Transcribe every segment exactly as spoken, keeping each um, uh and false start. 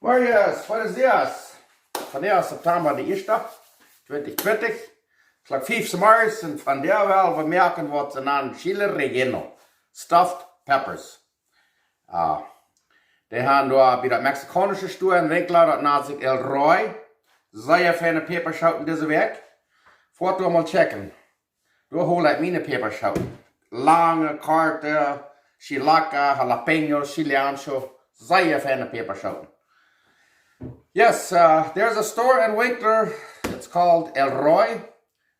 Buenos dias, buenos dias. Vondoag es September de ieeschte, twintich twintich. Klock fief zemorjes un vondoag woa wie moaken waut see nanen chile relleno, stuffed peppers. Ah, dee haben doa bie daut mexikaunische Store en Winkler, daut nant sikj El Roy. Sea feine Päpaschooten dise Wäakj. Foat doa mol checken. Doa hol ekj miene Päpaschooten. Lange, korte, chilaca, jalapeño, chile ancho. Sea feine Päpaschooten. Yes, uh, there's a store in Winkler. It's called El Roy.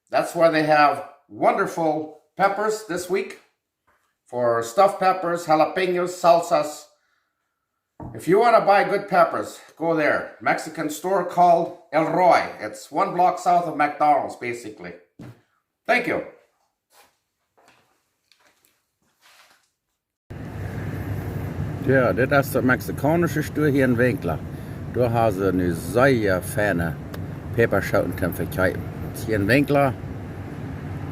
That's where they have wonderful peppers this week for stuffed peppers, jalapeños, salsas. If you want to buy good peppers, go there. Mexican store called El Roy. It's one block south of McDonald's, basically. Thank you. Jo, dit es de mexikaunische Store hia en Winkler. Doa haben see nu sea feine Päpaschooten to vekjeepen. Hia en Winkler,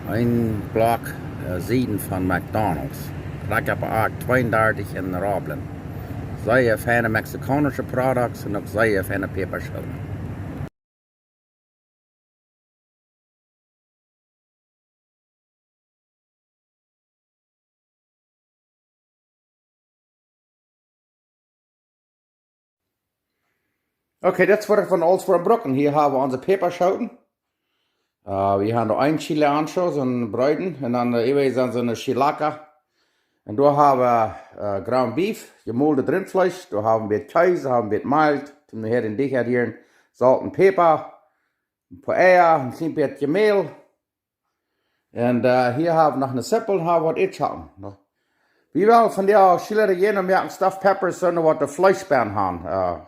een Block, äh, Sieden von McDonald's. Leck opp Akt tweeundartich en Roblin. Sea feine mexikaunische products un uk sea feine Päpaschooten. Okay, daut es waut wie von aules woaren brucken. Hia haben wie onse Päpaschooten. Äh, wie haben noch een chile ancho, soon breeden, un dan, äh, äwa sent see ne chilaca. Un doa haben wie, äh, ground beef, jemoldet Rintfleesch, doa haben wie Kjees, haben wie Malkj, toom nohäa dän Deajch hieren, Solt un Päpa, een poa Eia, een kjlien bät Mäl. Un, äh, hia haben wie noch ne Sippel, haben wie waut Ieedschocken, nä? Wie wellen vondoag chile relleno moaken, stuffed peppers, soone waut de Fleesch bie haben. Äh,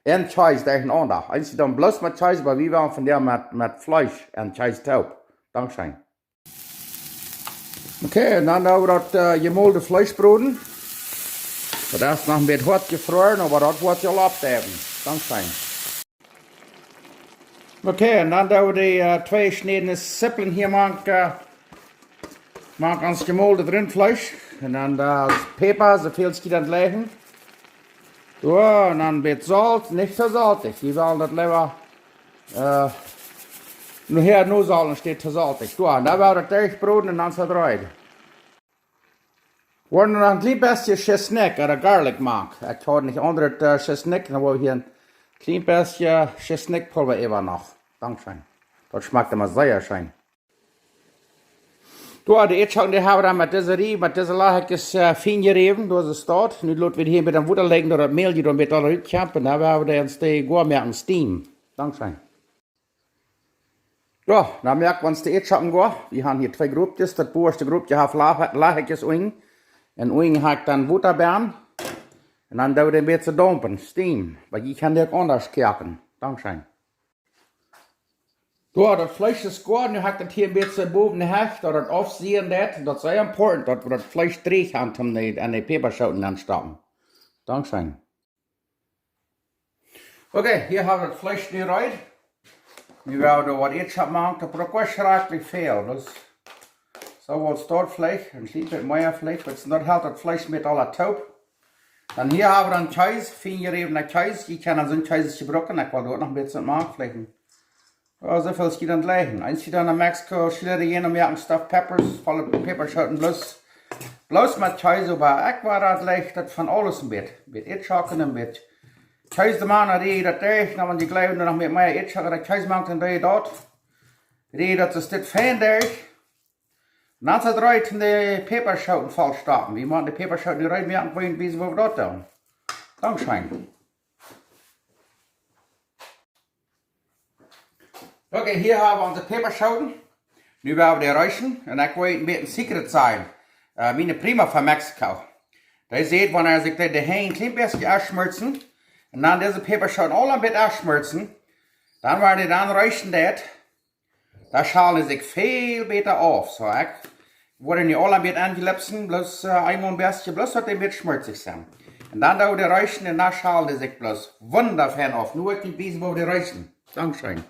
un Kjees, daut es een aundret. Eent es dan bloos met Kjees, oba wie wellen vondoag met, met Fleesch un Kjees toop. Dankscheen. Okay, un dan doo wie daut, äh, jemolde Fleesch broden. Daut es noch een bät hoat jefroaren, oba daut woat je aul aufjäwen. Dankscheen. Okay, un dan doo wie de, äh, twee jeschnädne Sipplen hia mank, äh, mank ons jemoldet Rintfleesch. Un dan daut Päpa, soo väl aus jie daut jleichen. Jo, un dan een bät Solt, nich too soltich. Wie wellen daut leewa, äh, nohäa no Solt un nich too soltich. Jo, un dan woa wie daut derchbroden un dan es daut reed. Woa wie noch een kjlien bät Tschesnikj ooda Garlic mank. Ekj hab nich aundret, äh, Tschesnikj, dan woa wie hia een kjlien bät Tschesnikjpulwa äwa noch. Dankscheen. Daut schmakjt emma sea scheen. Jo, de Ieedschocken, dee haben wie dan met dise Riew, met dise Lachjes, äh, fein jeräwen, doa es daut. Nu lot wie hia met daut Wota läajen, daut daut Mäl hia dan met aul rutkjemt. Un dan woa wie ons dee goa moaken, steam. Dankscheen. Jo, dan moak wie ons de Ieedschocken goa. Wie haben hia twee Gruppkjes. Daut bowaschte Gruppkje haft Lach-, Lachjes unjen. Un unjen hab ekj dan Wota bie. Un dan doo wie dän bät daumpen, steam. Oba jie kjennen dee uk aundasch koaken. Dankscheen. Jo, daut Fleesch es goa. Nu hab ekj daut hia een bät bowen de Hecht, daut daut aufsieen deit. Daut es sea important, daut wie daut Fleesch dreech haben, om de, aun de Päpaschooten auntostoppen. Dankscheen. Okay, hia haben wie daut Fleesch nu reed. Nu woa wie doa waut Ieedschock mank, daut brukt nich schrakjlich väl. Daut es soo waut Stortfleesch, een kjlien bät mea Fleesch, oba daut helt daut Fleesch met aula toop. Dan hia haben wie dan Kjees, fein jeräwna Kjees. Jie kjennen soon Kjees brucken, ekj well doa noch een bät mank, veleicht een Jo, soo väl aus jie daut jleichen. Eent es dan en Mexiko, chile relleno moaken, stuffed peppers, volle Päpaschooten, bloos, bloos met Kjees, oba ekj woa daut leicht, daut von aules een bät. Een bät Ieedschocken, een bät Kjees, de Mana, räd daut derch, dan wan jie jleichen, noch met mea Ieedschocken ooda Kjees mank, dan doo jie daut. Räd daut, es dit fein derch. Un dan es daut reed, de Päpaschooten voll stoppen. Wie moaken de Päpaschooten reed moaken, woa wie wiesen, woo wie daut doonen. Dankscheen. Okay, hia haben wie onse Päpaschooten. Nu woa wie dee reeschen. Un ekj well een bät een Secret sajen. Äh, miene Prima von Mexiko, dee sajcht, wan see sikj de, de Henj een kjlien bät aufschmurzen un dan dise Päpaschooten aul een bät aufschmurzen, dan wan dee dan reeschen deit, dan schalen dee sikj väl bäta auf. Soo, ekj woa nu aul een bät aunjelipsen, bloos, äh, eemol een bät, bloos daut dee een bät schmurzich sent. Un dan doo wie dee reeschen un dan schalen dee sikj bloos wundafein auf. Nu woa ekj junt wiesen, woo wie dee reeschen. Dankscheen.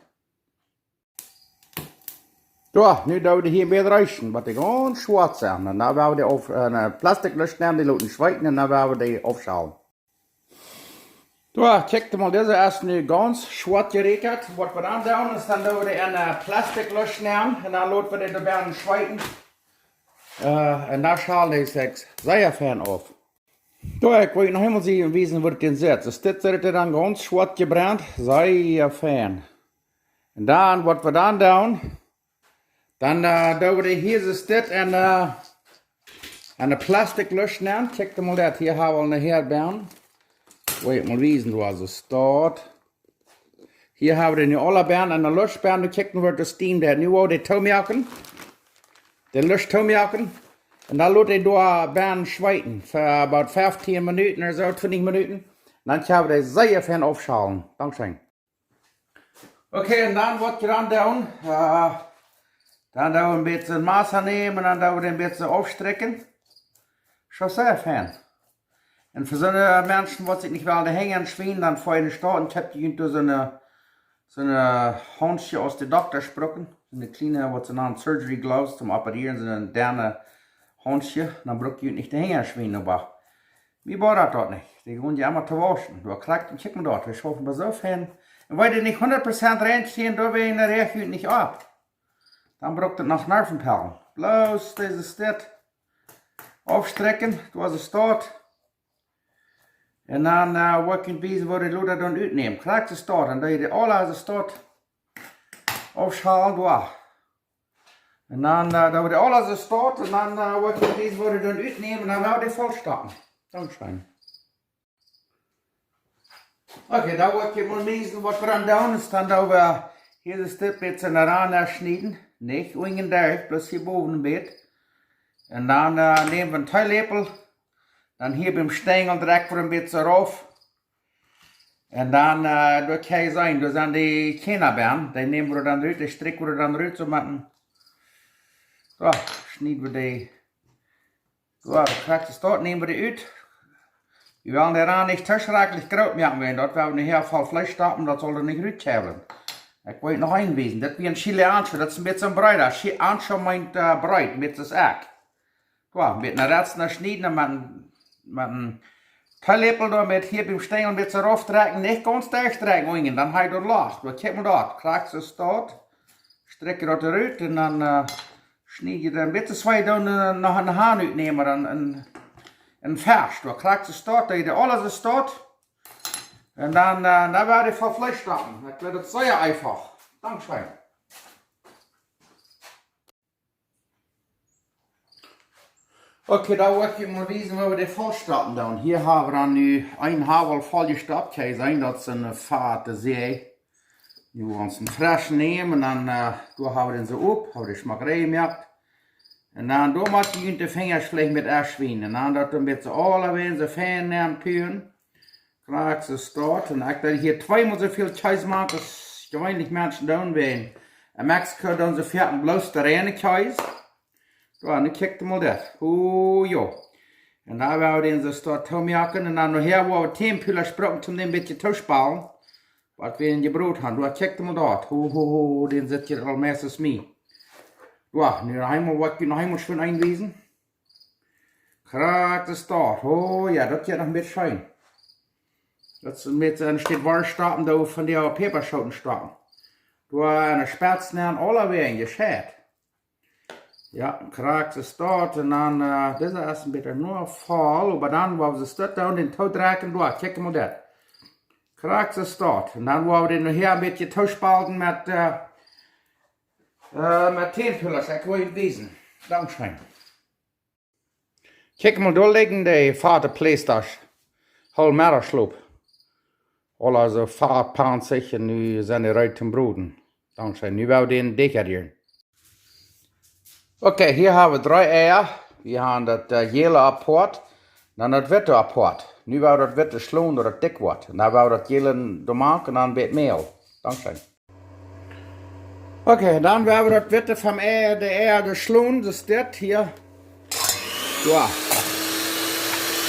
Jo, nu doo wie dee hia een bät reeschen, waut dee gaunz schwoat sent. Un dan woa wie dee auf, äh, een Plastik losschnäden, dee loten schweeten un dan woa wie dee aufschalen. Doa, kjikj mol, dise es nu gaunz schwoat jeräakjat. Waut wie dan doonen, es dan doo wie dee en, äh, Plastiklusch nämen un dan lot wie dee doa bennen schweeten. Äh, un dan schal dee sikj sea fein auf. Doa, ekj well noch eemol wiesen, woo daut dan sitt. Soo, dit sitt dan gaunz schwoat jebrent, sea fein. Un dan, waut wie dan doonen, dan, äh, doo wie dee hia soo dit en, äh, en de Plastiklusch nämen. Kjikj mol dit, hia hab wie aul een Häabennen. Well ekj mol wiesen, woo daut staut. Hia hab wie dee nu aula bennen en de Lusch bennen. Kjikj mol, woo daut steam deit. Nu woa wie dee toomoaken. Dee Lusch toomoaken. Un dan lot dee doa bennen schweeten. Fa about feftieen Minuten ooda soo, twintich Minuten. Dan kjenn wie dee sea fein aufschalen. Dankscheen. Okay, un dan waut wie dan doonen, äh, dan doo wie een bät Massa nämen un dan doo wie een bät aufstrikjen. Soo sea fein. Un fa soone Menschen, waut sikj nich wellen de Henj enschwienen, dan fa enne Staut un kjeep jie doa soone, soone Haundjes aus de Dokta brucken. Soone kjliene, waut see nanen surgery gloves, toom operieren, soone denne Haundjes. Dan bruck jie nich de Henj enschwienen, oba mie bodat daut nich. Dee gonen je emma to wauschen. Doa krakjt, un kjikj mol doa, wie schaufen bie soo fein. Un wan dee nich hundat Prozent rein sent, dan woat dee enne Räakj nich opp. Dan brukt et noch Nervenpellen. Bloos dise Stit. Aufstrikjen, doa soo staut. Un dan, äh, woa ekj junt wiesen, woo dee lota dan utnämen. Krakjt soo staut. Un dan doo jie dee aula soo staut aufschalen, doa. Un dan, äh, doo wie dee aula soo staut. Un dan, äh, woa ekj junt wiesen, woo dee dan utnämen. Un dan woa wie dee vollstoppen. Dankscheen. Okay, dan woa ekj junt mol wiesen, waut wie dan doonen. Es dan doo wie hia soo dit bät en de Rand schnieden. Nich unjen derch, bloos hia bowen een bät. Un dan, äh, näm wie een Teeläpel. Dan hia biem Stenjel drekj wie een bät rauf. Un dan, äh, doa kjenn jie seenen, doa sent dee Kjarna bennen. Dee näm wie dan rut, dee strikj wie dan rut, soo met een, soo, schnied wie dee. Soo, krakjt soo staut, näm wie dee ut. Wie wellen dee Rand nich too schrakjlich groot moaken, wiels daut woa wie nohäa voll Fleesch stoppen, daut saul doa nich rutkjrieen. Ekj well noch eent wiesen. Daut wia een Chile Ancho, daut es een bät een breeda. Chile Ancho meent, äh, breet, een bät soo aus ekj. Soo, met een Ratz schnieden un met een, met een Teeläpel doa met hia biem Stenjel een bät rauf drekjen, nich gaunz derch drekjen, unjen, dan hab jie daut Loch. Daut kjikj mol doa, krakjt soo staut. Strikj jie daut rut un dan, äh, schnied jie daut een bät twee, dan, äh, noch een Haunt utnämen, dan een, een Fest. Doa krakjt soo staut, daut jie aules soo staut. Un dan, äh, dan woa wie dee voll Fleesch stoppen. Ekj jleew daut es sea eefach. Dankscheen. Okay, dan woa ekj junt mol wiesen, woo wie dee vollstoppen doonen. Hia hab wie dan nu een Haunt voll jestoppt. Kjenn jie seenen, daut es een, äh, Fat, dee see. Nu woa wie ons een freschen nämen un dan, äh, doa hab wie dän soo op, hab wie dee schmock rein jemoakt. Un dan doa mott jie de Finjasch veleicht met enschwienen. Un dan daut een bät aula wada soo fein nenpuen. Krakjt soo staut. Un ekj well hia tweemol soo väl Kjees moaken aus jeweenlich Menschen doonen, wiels en Mexiko doonen see foaken bloos de reine Kjees. Soo, nu kjikj mol dit. Oh, jo. Un dan woa wie dän soo staut toomoaken. Un dan nohäa woa wie Tieenpüla brucken, om dän een bät to spalen. Waut wie enjebrot haben. Soo, kjikj mol doa. Ho, ho, ho, dän sitt hia aul meist aus mie. Soo, nu noch eemol, woa ekj noch eemol schwind eenwiesen. Krakjt soo staut. Oh jo, daut jeit noch een bät scheen. Daut es een bät, äh, een Stekj Worscht stoppen, doa von dee Päpaschooten stoppen. Doa en de Spetz nenn, aula wada jescheit. Jo, krakjt soo staut. Un dan, äh, dise es een bät noch voll, oba dan woa wie soo staut doonen, dän toodrekjen, doa, kjikj mol dit. Krakjt soo staut. Un dan woa wie dän nohäa een bät toospalten met, äh, äh, met Tieenpüla, ekj well junt wiesen. Dankscheen. Kjikj mol, doa liggen dee Fat, Fleesch, Hoolmeddachschlop. Aula soo fatpanzich un nu sent dee reed toom broden. Dankscheen, nu woa wie dän deekj dieren. Okay, hia hab wie dree Eia. Wie haben daut, äh, jäle apoat, dan daut witte apoat. Nu woa wie daut witte schlonen, daut et dikj woat. Un dan woa wie daut jäle doa mank un dan een bät Mäl. Dankscheen. Okay, dan woa wie daut Witte vom Ei, de Eia, de schlonen, daut es dit hia. Soo.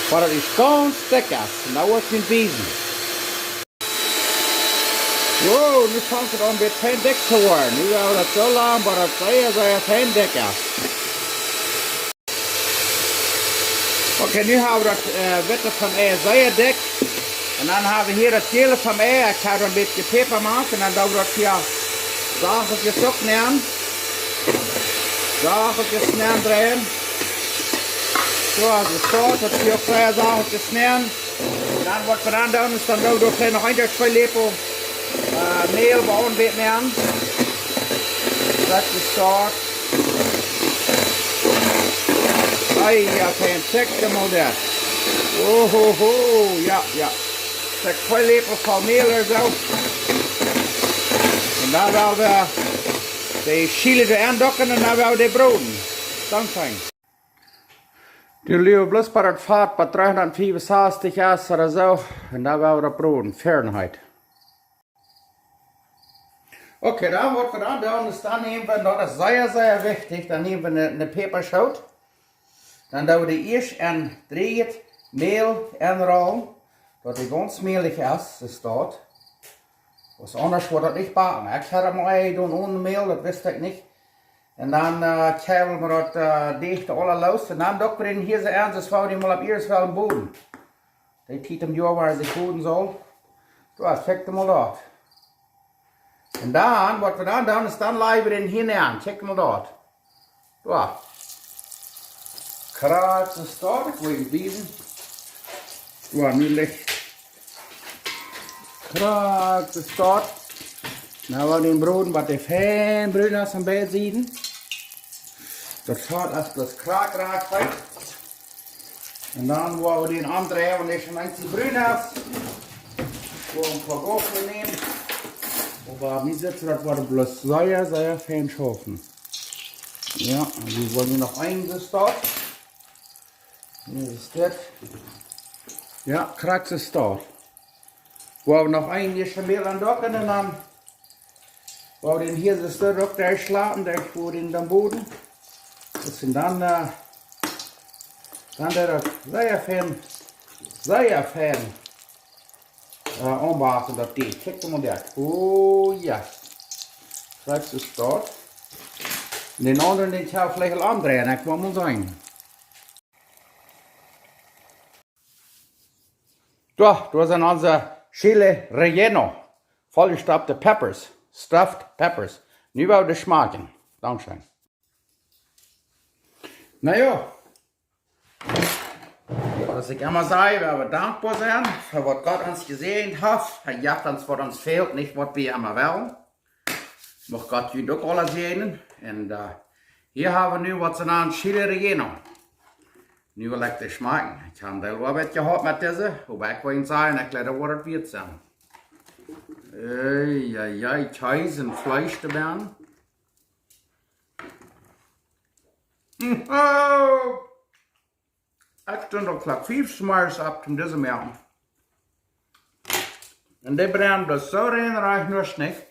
Oba daut es gaunz dikj es. Un dan woa ekj junt wiesen. Wow, nu fangt et aun een bät fein dikj to woaren. Nu woa wie daut soo lang, bat daut sea, sea fein dikj es. Okay, nu hab wie daut, äh, Witte vom Ei sea dikj. Un dan hab wie hia daut Jäle vom Ei. Ekj hab een bät Päpa jemoakt un dan doo wie daut hia sachtkjes uk nenn. Sachtkjes nenn dreien. Soo, soo, daut hia uk sea sachtkjes nenn. Un dan waut wie dan doonen es, dan doo wie doa noch een, twee Läpel, äh, Mäl bie ons bät nenn. Daut es daut. Ei, jo, fein, check mol daut. Ohoho, jo, jo. Check twee Läpel voll Mäl ooda soo. Un dan woa wie de Chile doa aundocken un dan woa wie dee broden. Dankscheen. Dee läten wie bloos bie daut Fat bie dreehundat fiewensastich es ooda soo. Un dan woa wie daut broden, Fahrenheit. Okay, dan waut wie dan doonen es, dan näm wie, daut es sea, sea wichtich, dan näm wie eene, eene Päpaschoot. Dan doo wie dee ieescht en dreejet Mäl enrollen, daut dee gaunz mälich es, es daut. Wiels aundasch woat daut nich backen. Ekj hab daut mol jedonen one Mäl, daut wist ekj nich. Un dan, äh, kjäwen wie daut, äh, Deajch aula loos. Un dan doo wie dän hia soo aun, soo aus wie dän mol opp ieescht wellen boden. Dee Tiet em Joa, wua hee sikj boden saul. Soo, check mol daut. Un dan, waut wie dan doonen es, dan laje wie dän hia nenn. Check mol daut. Soo. Krakjt soo es daut, ekj well wiesen. Soo, nu licht. Krakjt soo es daut. Nu woa wie dän broden, waut dee fein brun es aun beid Sieden. Daut Fat es bloos krakjt, krakjt fein. Un dan woa wie dän aundren, wan dee scheen eent brun es, woa wie een poa Goafeln nämen. Oba nu sitt daut, woat bloos sea, sea fein schaufen. Jo, un wie wellen nu noch een, soo es daut. Hia es dit. Jo, krakjt soo es daut. Woa wie noch een bät Mäl aundocken un dan woa wie dän hia soo uk derchschlapen, derch wua dän dan boden. Daut es dan, äh, dan woat daut sea fein, sea fein, äh, aunbacken, daut Deajch. Check mol daut. Oh jo. Krakjt soo es daut. Un dän aundren, dän kjenn wie veleicht aundreien, ekj woa mol seenen. Doa, doa sent onse Chile Relleno. Volljestoppte Peppers. Stuffed Peppers. Nu woa wie schmakjen. Dankscheen. Na jo. Soo aus ekj emma saj, wie motten dankboa sennen fa waut Gott ons jesäajent haft. Hee jeft ons, waut ons fält, nich waut wie emma wellen. Mucht Gott junt uk aula säajnen. Un, äh, hia hab wie nu waut see nanen Chile Relleno. Nu well ekj dee schmakjen. Ekj hab een Deel Oabeit jehaut met dise, oba ekj well junt sajen, ekj jleew, daut woat daut wieet sennen. Ey, ey, ey, Kjees un Fleesch doabie. Mm, oh. Ekj stunt aul Klock fief zemorjes opp, om dise to moaken. Un dee brennt bloos soo rein, rajcht nuscht nich.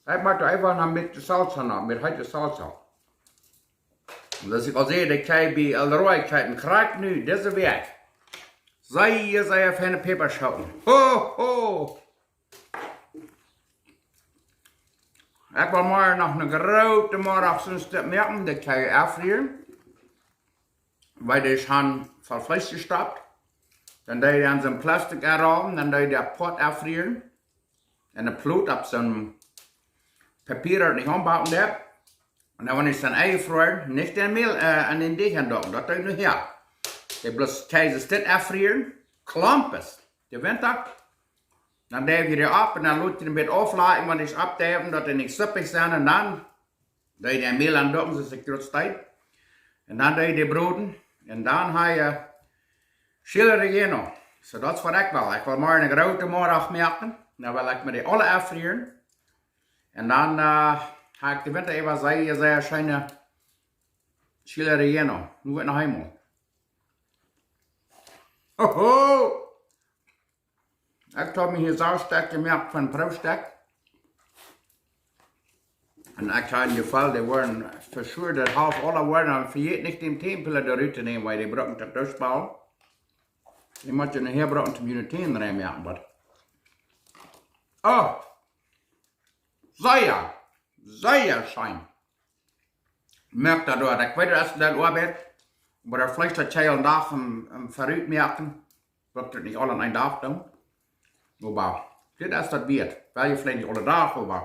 Ekj moak doa eefach noch een bät Salsa noch, met heete Salsa. Un aus ekj aul säd, ekj hab bie El Roy, ekj hab een krakjt nu, dise Wäakj. Sea, sea feine Päpaschooten. Ho, ho! Ekj well morjen noch eene groote Morjen soo een Stekj moaken, daut kjenn jie aunfrieren. Wiels dee es aul voll Fleesch jestoppt. Dan doo jie dee en soon Plastik aunrollen, dan doo jie dee apoat aunfrieren. En eene Plot opp soon Papia, daut nich aunbacken deit. Un dan, wan et dan enjefroaren, nich dän Mäl, äh, aun dän Deajch aundocken, daut doo jie nu hia. Dee bloos, kjenn jie dit aunfrieren, Klompes, de Winta. Dan doo jie dee opp un dan lot jie dee een bät auflakjen, wan dee oppdeiwen, daut dee nich suppich sent. Un dan doo jie dän Mäl aundocken, soo aus ekj jrod säd. Un dan doo jie dee broden. Un dan hab jie Chile Relleno. Soo, daut es waut ekj well. Ekj well morjen eene groote Morjen moaken. Dan well ekj mie dee aule aunfrieren. Un dan, äh, hab ekj de Winta äwa sea, sea scheene Chile Relleno. Nu woat noch eemol. Hoho! Ekj hab mie hia soo een Stekj jemoakt von Proostekj. Un ekj hab een Jefeel, dee woaren fa sure daut haulf aula woaren, un vejät nich dän Täpel doa rut to nämen, wiels dee brucken daut Duschball. Dee mott jie nohäa brucken, om june Täne rein to moaken, oba. Oh! Sea, sea scheen. Moakt daut doa. Ekj weet, daut es een Deel Oabeit, oba daut Fleesch, daut kjenn jie een Dach em, em Verut moaken. Brukt daut nich aul aun een Dach doonen. Oba dit es daut wieet. Well jie veleicht nich aule Dach, oba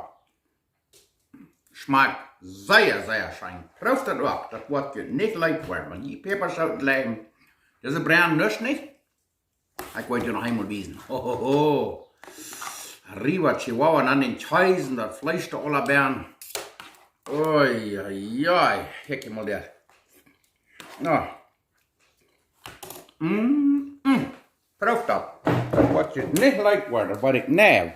schmakjt sea, sea scheen. Prooft daut uk. Daut woat junt nich leet woaren, wan jie Päpaschooten jleichen. Dise brennen nuscht nich. Ekj woa junt noch eemol wiesen. Ho, ho, ho. Arriba, Chihuahua, un dan dän Kjees, daut Fleesch doa aula bennen. Oi, oi, oi. Kjikj mol dit. Na. Mm, mm. Prooft daut. Daut woat junt nich leet woaren, daut weet ekj nau.